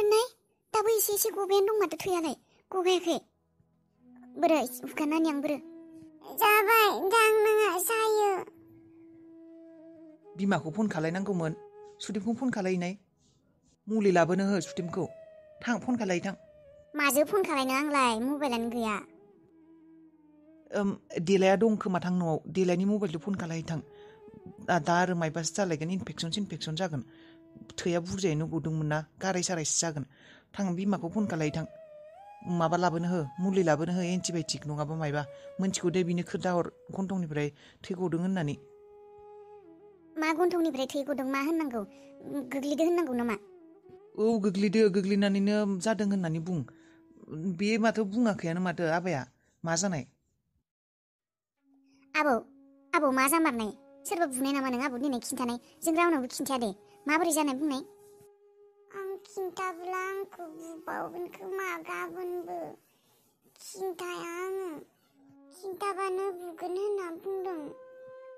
होननाय दाबो एसे गबायानो दं माथो थैयालाय गगायाखै बोरै हुखानानै आं बोरो जाबाय दांनाङा जायो बिमाखौ फन खालायनांगौमोन सुदेमखौ फन खालायनाय मुलि लाबोनो हो सुदेमखौ थां फन खालाय थां माजों फन खालायनो आंलाय मबाइलानो गैया देलाया दं खोमा थां न'आव देलायनि मबाइलजों फन खालाय थां दा आरो मायबासो जालायगोन इनफेकसन जागोन थैया बुरजायैनो गदोंमोन ना गाराय सारायसो जागोन थां बिमाखौ फन खालाय थां माबा लाबोनो हो मुलि लाबोनो हो एन्टिबायटिक नङाबा मायबा मोनथिगौ दे बिनो खोन्थाहर गन्थंनिफ्राय थै गदों होननानै मा गन्थंनिफ्राय थै गदों मा होननांगौ गोग्लैदो होननांगौ नामा औ गोग्लैनानैनो जादों होननानै बुं बे माथो बुङाखैयानो माथो आबाया मा जानाय आबौ मा जामारनाय सोरबा बुनाय नामा नों आबौ दिनै खिन्थानाय जों रावनावबो खिन्थाया दे माबोरै जानाय बुंनाय आं खिन्थाब्ला आंखौ बुबावगोन खोमा गाबोनबो खिन्थाया आङो खिन्थाबानो बुगोन होनना बुंदों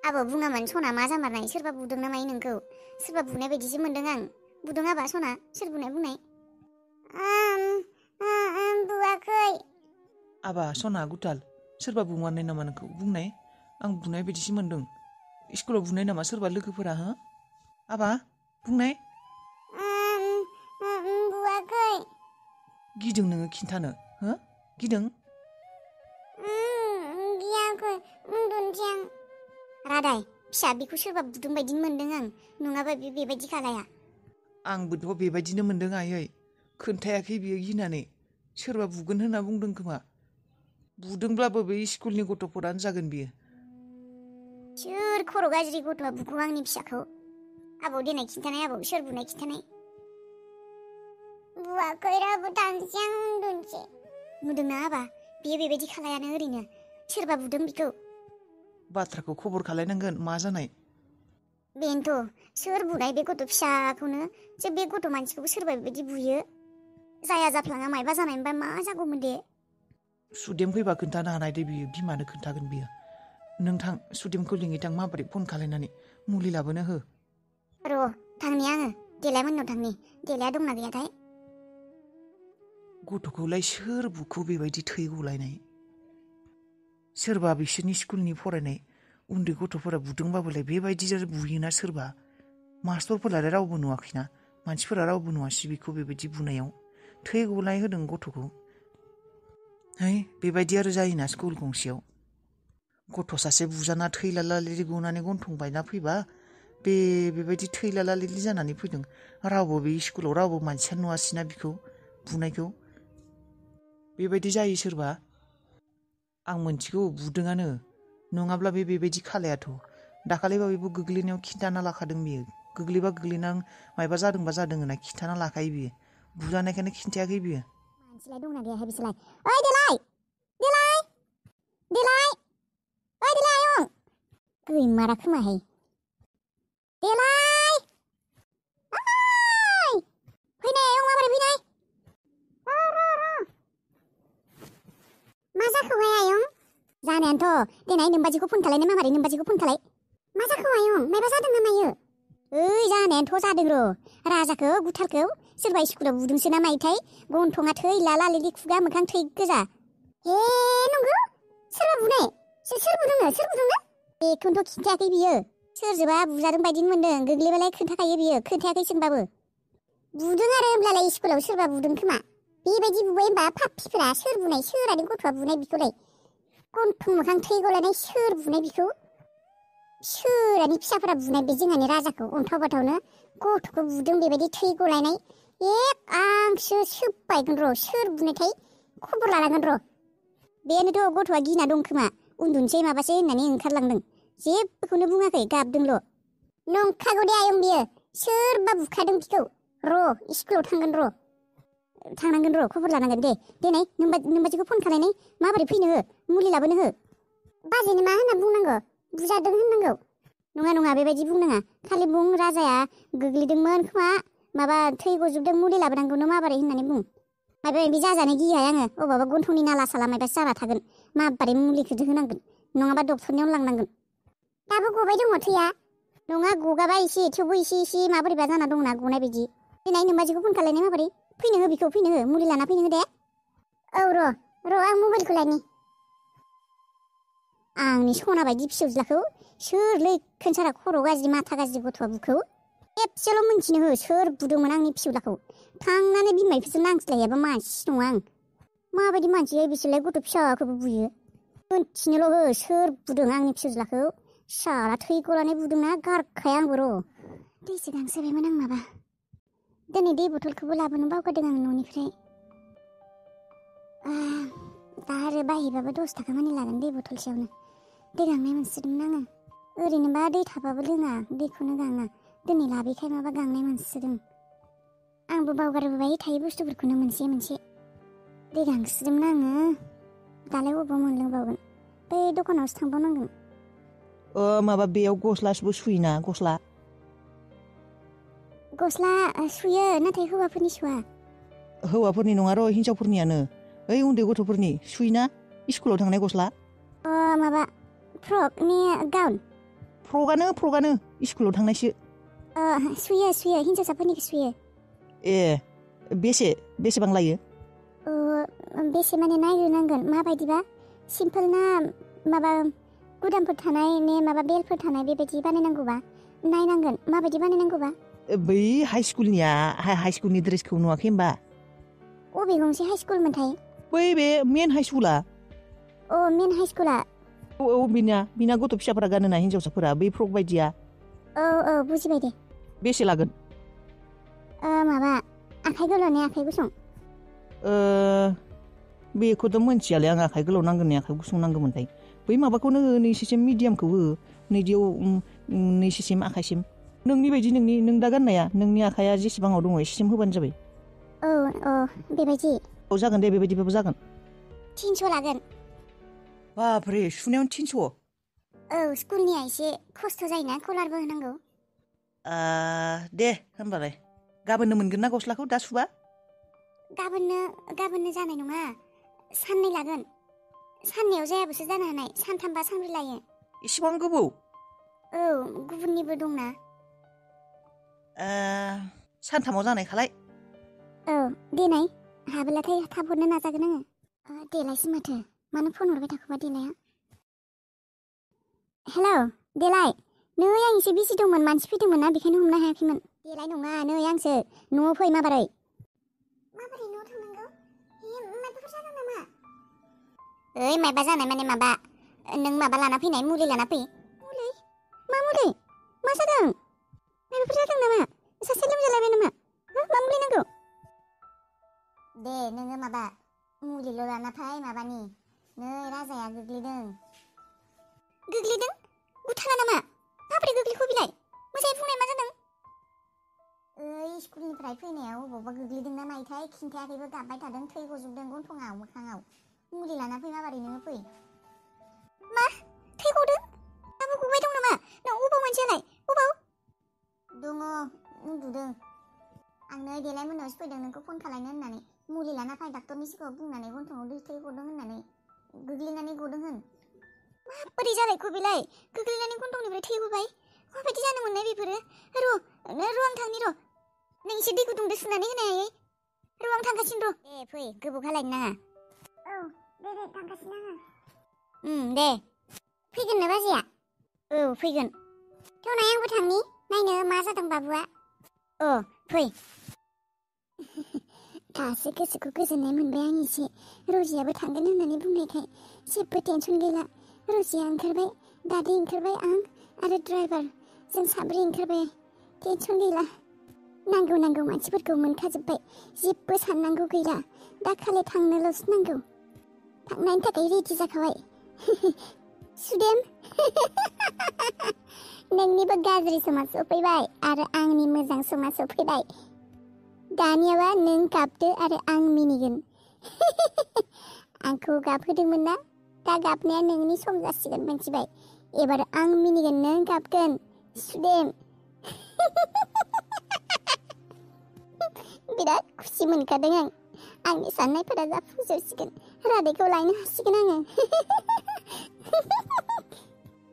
आबौ बुङामोन सना मा जामारनाय सोरबा बुदों ना मायो नोंखौ सोरबा बुनाय बायदिसो मोनदों आं बुदों आबा सना सोर बुंनाय बुवाखै आबा सना गुथाल सोरबा बुमारनाय नामा नोंखौ बुंनाय आं बुनाय बायदिसो मोनदों स्कुलाव बुनाय नामा सोरबा लोगोफोरा हो आबा बुंनाय बुवाखै गिदों नोङो खिन्थानो हो गिदों गियाखै उन्दुनोसै आं रादाय फिसा बेखौ सोरबा बुदों बायदि मोनदों आं नङाबा बेबायदि खालाया आंबोथ' बेबायदिनो मोनदों आयै खोन्थायाखै बियो गिनानै सोरबा बुगोन होनना बुंदों खोमा बुदोंब्लाबो बे स्कुलनि गथ'फोरानो जागोन बियो सोर खर' गाज्रि गथ'आ बुखो आंनि फिसाखौ आबौ देनाय खिन्थानाय आबौ सोर बुनाय खिन्थानाय बुवाखै रावबो थांसै आं उन्दुनोसै बुदोंना आबा बियो बेबायदि खालायानो ओरैनो सोरबा बुदों बिखौ बाथ्राखौ खबर खालायनांगोन मा जानाय बेनोथ' सोर बुनाय बे गथ' फिसाखौनो जे बे गथ' मानसिखौबो सोरबा बेबायदि बुयो जाया जाफ्लाङा मायबा जानायमोनबा मा जागौमोन दे सुदेम फैबा खोन्थानो हानाय दे बियो बिमानो खोन्थागोन बियो नोंथां सुदेमखौ लिङैथां माबोरै फन खालायनानै मुलि लाबोनो हो र' थांनि आङो देलाय मोननाव थांनि देलाया दंना गैयाथाय गथ'खौलाय सोर बुखौ बेबायदि थै गलायनाय सोरबा बिसोरनि स्कुलनि फरायनाय उन्दै गथ'फोरा बुदोंबाबोलाय बेबायदि बुयोना सोरबा मास्टरफोरालाय रावबो नुवाखैना मानसिफोरा रावबो नुवासै बेखौ बेबायदि बुनायाव थै गलाय होदों गथ'खौ बेबायदि आरो जायोना स्कुल गंसेयाव गथ' सासे बुजाना थैलाला लिलि गनानै गन्थं बायना फैबा बेबायदि थैलाला लिलि जानानै फैदों रावबो बे स्कुलाव रावबो मानसियानो नुवासैना बिखौ बुनायखौ बेबायदि जायो सोरबा आं मोनथिगौ बुदोंआनो नङाब्ला बेबायदि खालायाथ' दाखालिबाबो गोग्लैनायाव खिन्थाना लाखादों बियो गोग्लैबा मायबा जादोंबा जादों होनना खिन्थाना लाखायो बियो बुजानायखायनो खिन्थायाखै बियो मानसिलाय दंना गैयाहाय बिसोरलाय ओइ देलाय देलाय देलाय ओइ देलाय आयं गैमारा खोमाहाय देलाय ओइ फैनाय आयं माबोरै फैनाय मा जाखोहाय आयं जानायानोथ' देनाय नोमबाजिखौ फन खालायनो मामारै नोमबाजिखौ फन खालाय मा जाखो आयं मायबा जादों ना मायो ओइ जानायानोथ' जादों र' राजाखौ गुथालखौ सोरबा स्कुलाव बुदोंसो ना मायोथाय गन्थङा थै लालिलि खुगा मोखां थै गोजा हे नंगौ सोरबा बुनाय सोर बुदोंनो बेखौनोथ' खिन्थायाखै बियो सोरजोंबा बुजादों बायदि मोनदों गोग्लैबालाय खोन्थाखायो बियो खोन्थायाखै सोंबाबो बुदों आरो होमब्लालाय स्कुलाव सोरबा बुदों खोमा बेबायदि बुबाय होमबा पाप्पिफोरा सोर बुनाय सोरानि गथ'आ बुनाय बिखौलाय गन्थं मोखां थै गलायनाय सोर बुनाय बिखौ सोरानि फिसाफोरा बुनाय बे जोंहानि राजाखौ अन्थाव बाथावनो गथ'खौ बुदों बेबायदि थै गलायनाय आंसो सोबबायगोन र' सोर बुनायथाय खबर लानांगोन र' बेनोथ' गथ'आ गिना दं खोमा उन्दुनोसै माबासै होननानै ओंखारलांदों जेबोखौनो बुङाखै गाबदोंल' नंखागौ दे आयं बियो सोरबा बुखादों बिखौ र' स्कुलाव थांनांगोन र' खबर लानांगोन दे देनाय नोमबाजिखौ फन खालायनाय माबोरै फैनो हो मुलि लाबोनो हो बाजैनो मा होनना बुंनांगौ बुजादों होननांगौ नङा बेबायदि बुंनाङा खालि बुं राजाया गोग्लैदोंमोन खोमा माबा थै गजोबदों मुलि लाबोनांगौनो माबोरै होननानै बुं माबा माबि जाजानो गियाहाय आङो अबावबा गन्थंनि नाला साला मायबासो जाना थागोन माबोरै मुलिखौ होनांगोन नङाबा डक्टरनियाव लांनांगोन दाबो गबाय दङ थैया नङा गगाबा एसे थेवबो एसे माबोरैबा जाना दंना गनाय बायदि देनाय नोमबाजैखौ फन खालायनाय माबोरै फैनो हो बिखौ फैनो हो मुलि लाना फैनो हो दे औ र' आं मबाइलखौ लायनि आंनि सना बायदि फिसौज्लाखौ सोर लैखोन सारा खर' गाज्रि माथा गाज्रि गथ'आ बुखौ खेबसेल' मोनथिनो हो सोर बुदोंमोन आंनि फिसौज्लाखौ थांनानै बिमा बिफाजों नांज्लायाबा मानसि नङा आं माबायदि मानसि बिसोरलाय गथ' फिसाखौबो बुयो मोनथिनोल' हो सोर बुदों आंनि फिसौज्लाखौ साला थै गलानै बुदोंना गारखाया आंबो र' दैसो गांसोबायमोन आं माबा दिनै दै बथलखौबो लाबोनो बावगारदों आं न'निफ्राय दा आरो बायहैबाबो 10 थाखा मानि लागोन दै बथलसेयावनो दै गांनाय मोनसोदोंमोन आङो ओरैनोबा दै थाबाबो लोङा दैखौनो गाङा दिनै लाबोखाय माबा गांनाय मोनसोदों आंबो बावगारबोबाय थायो बुस्थुफोरखौनो मोनसे मोनसे दै गांसोदोंमोन आङो दालाय अबाव मोनलोंबावगोन बै दखानावसो थांबावनांगोन माबा बेयाव गस्लाबो सुयोना गस्ला सुयो नाथाय हौवाफोरनि सुवा हौवाफोरनि नङा र' हिनजावफोरनियानो ओइ उन्दै गथ'फोरनि सुयोना स्कुलाव थांनाय गस्ला माबा फ्रकनि गाउन फ्रगानो स्कुलाव थांनायसो सुयो हिनजावसाफोरनिखौ सुयो ए बेसेबां लायो बेसे माने नायग्रोनांगोन माबायदिबा सिम्पोल ना माबा गुदामफोर थानाय ने माबा बेलफोर थानाय बेबायदि बानायनांगौबा नायनांगोन माबायदि बानायनांगौबा बै हाइ स्कुलनि ड्रेसखौ नुवाखै होमबा अबे गंसे हाइ स्कुलमोनथाय बै बे मेन हाइ स्कुला मेन हाइ स्कुला औ बिना गथ' फिसाफोरा गानोना हिनजावसाफोरा बै फ्रक बायदिया औ बुजिबाय दे बेसे लागोन माबा आखाइ गोलाव ने आखाइ गुसुं बेखौथ' मोनथियालै आं आखाइ गोलाव नांगोन ने आखाइ गुसुं नांगौमोनथाय बै माबाखौनो नैसिसिम मिडियामखौ हो नैदियाव नैसिसिम आखाइसिम नोंनि बायदि नों दा गाननाया नोंनि आखाइया जेसेबाङाव दङ एसेसिम होबानो जाबाय बेबायदि जागोन दे बेबायदिबाबो जागोन 300 लागोन बापरे सुनायावनो 300 स्कुलनिया एसे खस्थ' जायोना कलारबो होनांगौ दे होमबालाय गाबोननो मोनगोन ना गस्लाखौ दा सुबा गाबोननो जानाय नङा साननै लागोन साननैयाव जायाबोसो जानो हानाय सानथामबा सानब्रै लायो इसिबां गोबाव गुबुननिबो दंना सानथामाव जानाय खालाय देनाय हाबोलाथाय थाब हरनो नाजागोन आङो देलायसो माथो मानो फन हरबाय थाखोबा देलाया हेलौ देलाय नै आं एसे बिजि दंमोन मानसि फैदोंमोन ना बेखायनो हमनो हायाखैमोन देलाय नङा नै आंसो न'आव फै माबोरै न'आव थांनांगौ माबाफोर जादों नामा माबा जानाय माने माबा नों माबा लाना फैनाय मुलि लाना फै मुलि मा जादों माबाफोर जादों नामा सासे लोमजालायबाय नामा मा मुलि नांगौ दे नोङो माबा मुलिल' लाना फै माबानि नै राजाया गोग्लैदों बुथारा नामा माबोरै गोग्लैखो बिलाय मोजाङै बुंनाय मा जादों स्कुलनिफ्राय फैनायाव अबावबा गोग्लैदों ना मायोथाय खिन्थायाखैबो गाबबाय थादों थै गजोबदों गन्थङाव मोखाङाव मुलि लाना फै माबारै नोङो फै मा थै गदों दाबो गबाय दं नामा नों अबाव मानसियालाय अबाव दङ उन्दुदों आं नै देलाय मोनावसो फैदों नोंखौ फन खालायनो होननानै मुलि लाना फै डाक्टरनि सिगाङाव बुंनानै गन्थङाव दै थै गदों होननानै गोग्लैनानै गदों होन माबोरै जालायखो बेलाय गोग्लैनानै गन्थंनिफ्राय थै गबाय माबायदि जानो मोननाय बेफोरो र' आं थांनि र' नों एसे दै गुदुंजों सुनानै होनो हायो र' आं थांगासिनो र' दे फै गोबाव खालायनो नाङा दे थांगासिनो आङो दे फैगोन ना बाजैया फैगोन थौनाय आंबो थांनि नायनो मा जादों बाबुआ फै दासो गोसोखौ गोजोननाय मोनबाय आं एसे रजियाबो थांगोन होननानै बुंनायखाय जेबो टेनसन गैला रजिया ओंखारबाय दादै ओंखारबाय आं आरो ड्राइभार जों साब्रै ओंखारबाय टेनसन गैला नांगौ मानसिफोरखौ मोनखाजोब्बाय जेबो साननांगौ गैला दा खालि थांनोल'सो नांगौ थांनायनि थाखाय रेडि जाखाबाय सुदेम नोंनिबो गाज्रि समा सफैबाय आरो आंनि मोजां समा सफैबाय दानियाबा नों गाबदो आरो आं मिनिगोन आंखौ गाबहोदोंमोन ना दा गाबनाया नोंनि सम जासिगोन मिथिबाय एबार आं मिनिगोन नों गाबगोन सुदेम बिराद खुसि मोनखादों आंनि साननायफोरा जाफुंजोबसिगोन रादैखौ लायनो हासिगोन आङो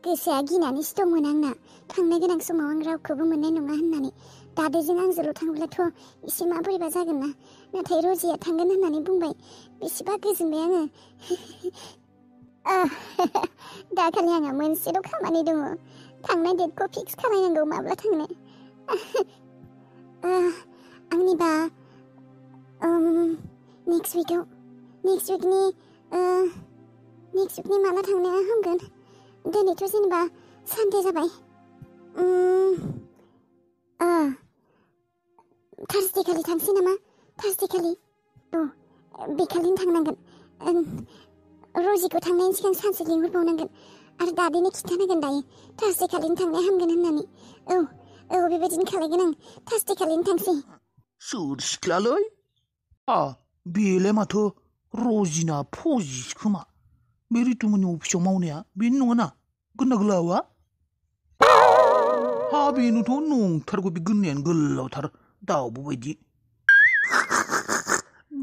गोसोआ गिनानैसो दंमोन आंना थांनो गोनां समाव आं रावखौबो मोननाय नङा होननानै दादैजों आंजोंल' थांब्लाथ' एसे माबोरैबा जागोन ना नाथाय रजिया थांगोन होननानै बुंबाय बेसेबा गोजोनबाय आङो दाखालि आंहा मोनसेल' खामानि दङ थांनाय डेटखौ फिक्स खालामनांगौ माब्ला थांनो आंनिबा नेक्स्ट उइकनि माला थांनाया हामगोन दिनैथ' जेनेबा सानडे जाबाय थार्सडे खालि थांसै नामा थार्सडे खालि बेखालिनो थांनांगोन रजिखौ थांनायनि सिगां सानसे लिंहरबावनांगोन आरो दादैनो खिन्थानांगोन दायो थार्सडे खालिनो थांनाया हामगोन होननानै बेबायदिनो खालायगोन आं थार्सडे खालिनो थांसै सोर सिख्लालै बेलाय माथो रजिना फजिसो खोमा बे रितुमोननि अफिसाव मावनाया बेनो नङाना गोना गोलावा बेनोथ' नंथारगौ बे गोन्नायानो गोलावथार दाउब' बायदि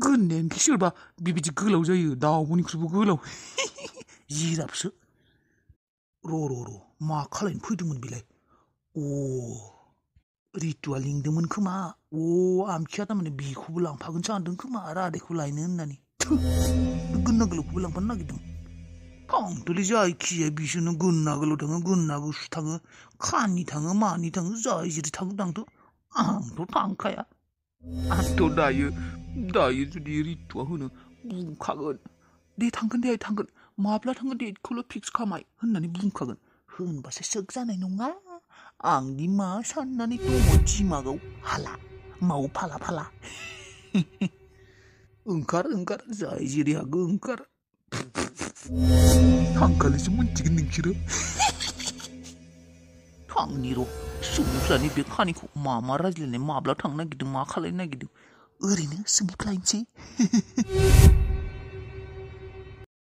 गोन्नायानोखि सोरबा बेबायदि गोलाव जायो दाउब'निख्रुइबो गोलाव जिराबसो र' मा खालायनो फैदोंमोन बेलाय रितुआ लिंदोंमोन खोमा आमखिया थारमाने बेखौबो लांफागोन सानदों खोमा राधाखौ लायनो होननानै गोन्ना गोलावखौबो लांफानो नागिरदों थांथोलै जायखिजाया बिसोरनो गोन्ना गोलाव थाङो गोन्ना गुसु थाङो खानि थाङो मानि थाङो जाय जेरै थाङो थांथ' आंथ' थांखाया आंथ' दायो जुदि रितुआ होनो बुंखागोन दे थांगोन माब्ला थाङो डेटखौल' फिक्स खालामाय होननानै बुंखागोन होनबासो सोग जानाय नङा आंनि मा साननानै दङ दिमागाव हाला माव फाला ओंखार जाय जेरै हागौ ओंखार थांखालिसो मोनथिगोन नोंसोरो थांनि र' सुबुंफ्रानि बे खानिखौ मा रायज्लायनाय माब्ला थांनो नागिरदों मा खालायनो नागिरदों ओरैनो सोंफ्लायनोसै